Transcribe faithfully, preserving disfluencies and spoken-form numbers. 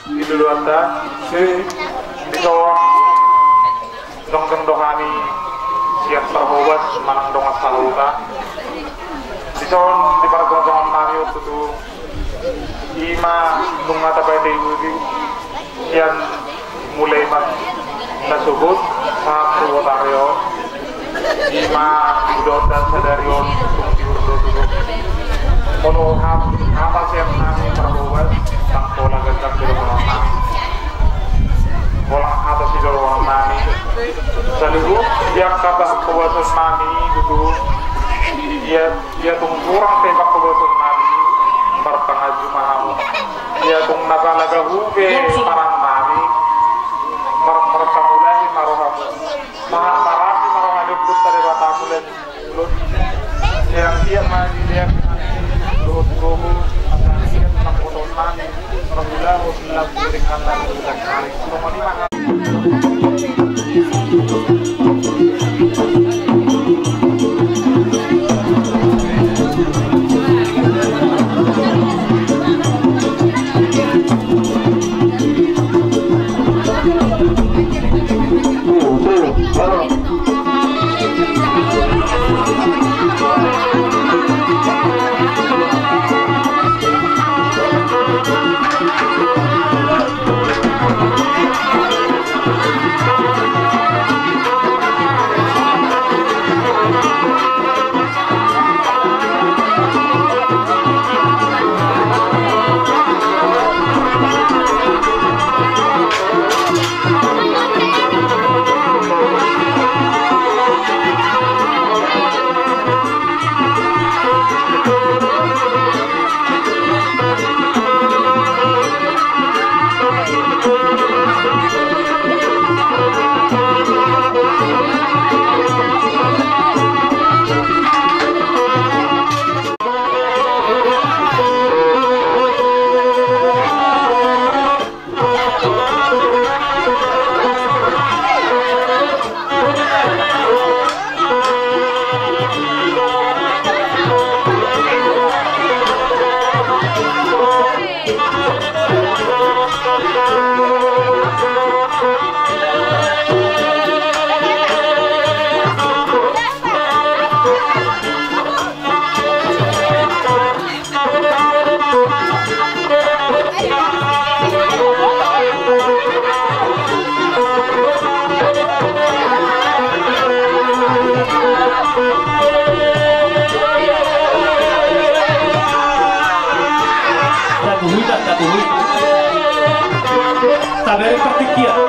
Di luluanta, di, dison jongjong do hami sian parhobas manang dongan sahuta. Dison di parjongjongon nami on tutu, ima nunga tabaen di udi sian mulai ma na sogot sahat tu botari on. Ima uda-uda sadari on tung tiur do tutu. Molo hata sian nami parhobas, ndang pola ganjang do dohonon nami. Pola hata sidonganon nami. Saluhut di angka parhobason nami tutu. Ia, ia tung hurang pe parhobason nami, marpanganju ma hamu. Ia tung na balaga hu pe parange nami, mar-, marpangulahi ma rohamu. Maha marasi ma roha ni Ompunta Debata mulai mulai. Sian dia ma di dia dohot rohu, asa dia tangkoton nami, marmula hot lam kulik kata kulik kari. Songon i ma. Tatuhui, tatuhui. Tabereng partingkian.